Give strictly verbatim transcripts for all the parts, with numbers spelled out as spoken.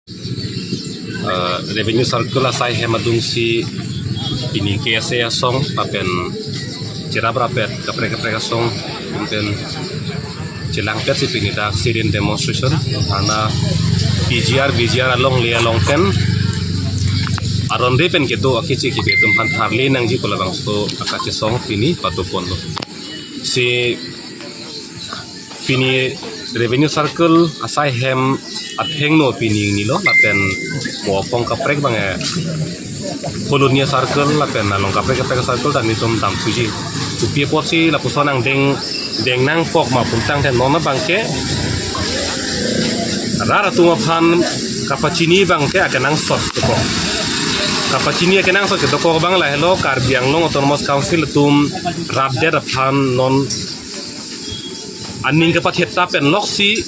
Uh, revenue circle asai hem adungsi pini K S A asong lapen cherap rapet kaprek kaprek asong, lapen chelangpet si pini dak sit-in demonstration ana P G R V G R alongle along pen aron re pen kedo akeche kibe atum aphan tharle nangji pu labangso akachesong pini patuponlo. Si pini revenue circle asai hem athengno pini ingnilo lapen mo apong kaprek abang eh Kolonia circle lapen along kaprek kaprek circle ta nelitum damthuji. Kopi apotsi lapuson angdeng deng nangkok ma pu tangte non abangke rat atum aphan kapachini abangke akenangsot dokok. Kapachini akenangsot kedokok abang lahelo Karbi Anglong Autonomous Council atum rapdet aphan non aning kapathet ta pen loksi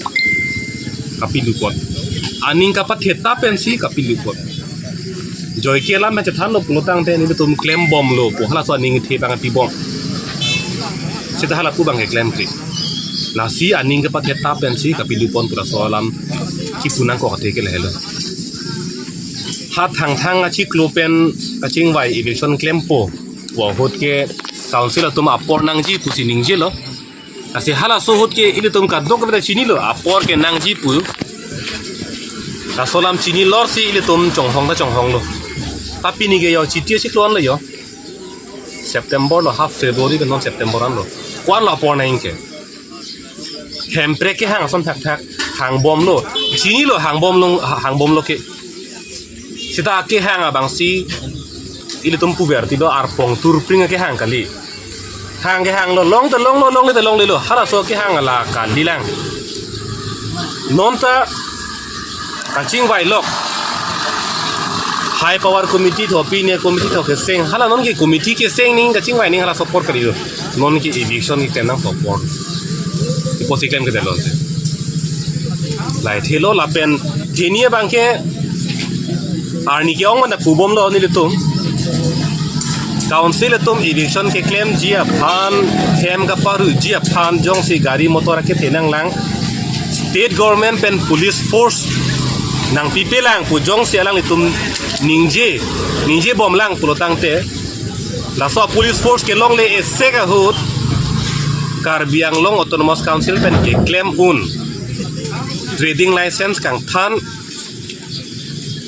kapilupon. Aning kapathet ta pensi kapilupon. Joike alam pen chethanlo pulo tangte nelitum klembomlo pu halaso aning the abang pibom. Seta hala pu abangke klemkle. Lasi aning kapathet ta pensi kapilupon pu laso alam kipu nangkok athe ke lahelo. Ha Thangthang achiklo pen kachingvai eviction klempo pu ahut ke council atum apor nangji pusi ningjelo. Lasi halaso ahut ke ilitum kadokave ta chinilo apor ke nangji pu. Laso alam chini lorsi ilitum chonghong ta chonghonglo. Ta pini ke yo Chiti achiklo anlo yo. September lo, half February ke non September anlo. Ko-anlo apor nangji ke. Hemprek kehang ason thakthak hangbomlo. Chinilo hangbomlo, ha-, hangbomlo ke. Seta kehang abangsi ilitum puver tilo arpong turpring kehang kali. Hang kehanglo, long ta longlo, longle ta longlelo. Halaso kehang la kalilang. Non ta kachingvai lok. High power committee tho, pine committee tho keseng. Hala non ke committee keseng ning kachingvai ning halaso apor kalilo. Non ke eviction ke tenang apor. Ipo si klem ke telon. Lahai thelo lapen hini abangke arni ke-ong mana pubomlo nelitum. Council atum eviction keklemji aphan, hem kaparuji aphan jongsi gari motor akethe nanglang, state government pen police force nangpipelang pu jongsi alanglitum ningje, ningjebomlang pulo tangte, laso police force kelongle esek ahut Karbi Anglong Autonomous Council pen keklem un trading license kangthan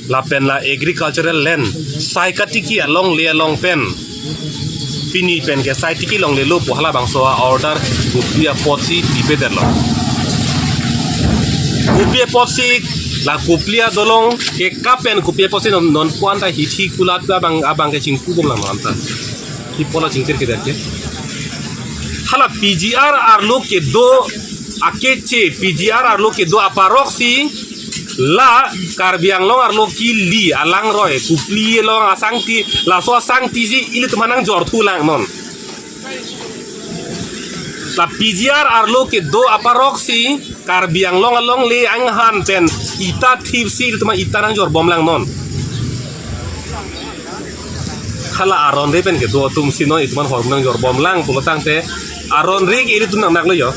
lapen la agricultural land sai katiki alongle along pen pini pen ke sai tiki longlelo pu halabangso a-order kopi apotsi pipedetlo. Kopi apotsi la Kopili adolong kekap pen kopi apotsi non, non ko-an ta hithi kulat abang, abang ke chingkubomlang non ta. Ipo la chingkir kedet ke. Hala P G R arlo kedo akeche, P G R arlo kedo aparok si la Karbi Anglong arlo kili alangroi, Kopili along asangti, laso asangti si ilitum aphan nangjorthulang non. La P G R arlo kedo aparok si Karbi Anglong alongle anghan pen ita thip si ilitum aphan ita nangjorbomlang non. Hala aron re pen kedo atum si non ilitum aphan hormu nangjorbomlang pulo tangte aron re ke ilitum nangnak lo yo.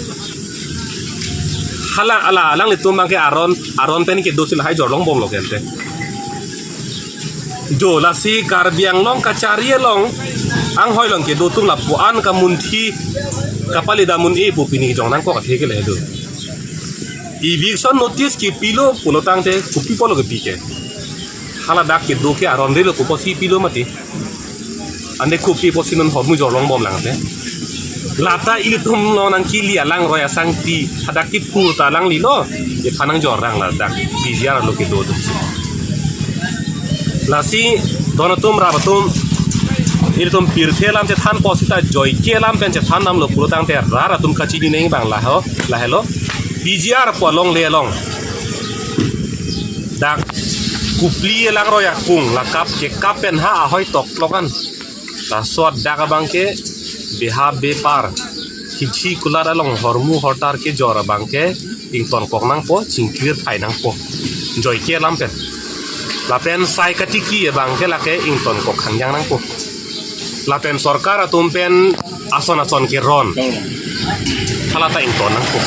Hala ala alanglitum abangke aron, aron pen kedo si lahai jorlongbomlo kente. Jo lasi Karbi Anglong kachari along anghoi along kedo atum lapu-an kamunthi kapale damun-e pu pini jong nangkok athe ke lahelo. Eviction notice kepilo pulo tangte kopi apotlo kepi ke. Hala dak kedo ke aron relo kopi apotsi pilo mati. Ante kopi apotsi non hormu jorlongbomlang te. Lata ilitum lo nangkili alangroi asangti hadak kipu ta alanglilo. Iphan nangjorlang ladak P G R arlo kedo atum si. Lasi don atum rap atum ilitum pirthe alam chethan apotsi ta joike alam pen chethan damlo pulo tangte rat atum kachini neng abang laho, lahelo. P G R pu alongle along dak Kopili alangroi akung la kap kekap pen ha ahoi toklok an. Laso adak abangke beha bepar hithi kulat along hormu hortar kejor abangke ingtonkok nangpo, chingkir thai nangpo. Joike alam pen. Lapen sai katiki abangke lake ingtonkok hangjang nangpo. Lapen sorkar atum pen ason ason keron. Hala ta ington nangpo.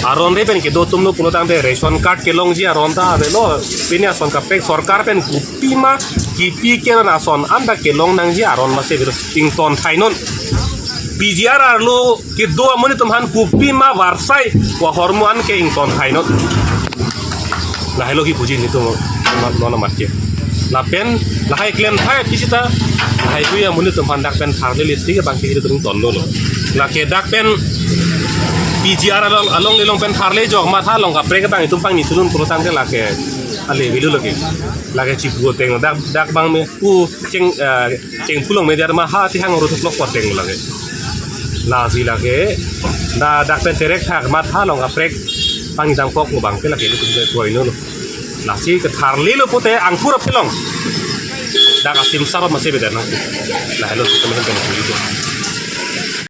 Aron re pen kedo atum lo pulo tangte ration card kelongji aron ta avelo. Pini ason kaprek sorkar pen kopima kipi keron ason anta kelong nangji aron masi avelo, ingtonthainon. P G R R lo kedo amonit atum aphan kopima varsai ahormu an ke ingtonthainon. Lahelo kipuji nelitum non amat ke. Lapen lahai klemthai pi sita lahai kui amonit atum aphan dak pen tharle lesi ke bangke ilitum ingtonlo lo. Lake dak pen P G R R along, along lelong pen tharle jok matha along kaprek abang itum pangni thulun pulo tangte lake ale avelo lake. Lake chipu ateng dak, dak abang me pu cheng, eh, chengpulong me dia ma ha ti hang ro thuplok po ateng lake. Lasi lake da dak pen terek thak matha along kaprek pangni damkok lo bangke lake ilitum ke kroino lo. Lasi ketharlelo pute angkur aphelong dak asim sarap masi beda nang. Lahelo temen temen.